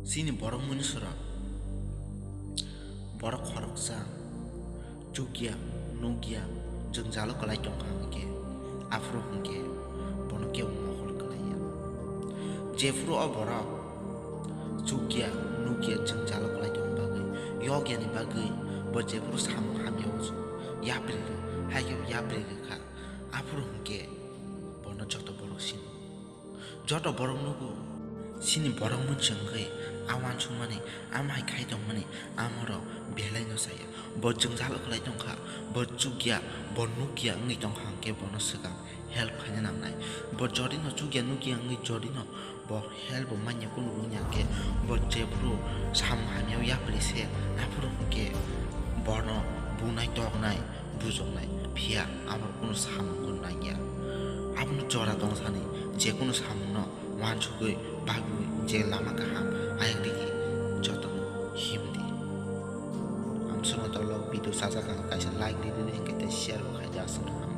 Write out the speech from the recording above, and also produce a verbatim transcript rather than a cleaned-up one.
Chini borok mwnwi sora borok khoroksa chukya nukya jwngjalo kwlai tongkha hwnkhe, aphuru hwnkhe bono kebo mohor kwlaiya. Jephuru o borok chukya nukya jwngjalo kwlai tongma bagwi, yokyani bagwi bo jephuru samung hamya yapri rw, hai khe yapri rwkha, aphuru hwnkhe bono joto borok sini. Joto borok nugo, chini borok mwnsi wngwi a uansukmani, a mai khai tongmani, amorok belaino saya. Bo jwngjalo kwlai tongkha, bo chukya, bo nukya wngwi tongkha hwnkhe bono swkang help khaina nangnai. Bo jodino chukya nukya wngwi jodino bo help bo manya kunu wngya hwnkhe bo jephuru samung hamyao yapri se, aphuru hwnkhe bono bunai toknai, bujoknai, phiya abo kunu samung kunu nangya. Abono jora tong sani, je kunu samungno uansugwi bagwi je lama kaham ayang rigi jotono himdi. Amsukno tolok video sajak ang kaisa like ridi hwnkhe tei share bo khaidi aswkno.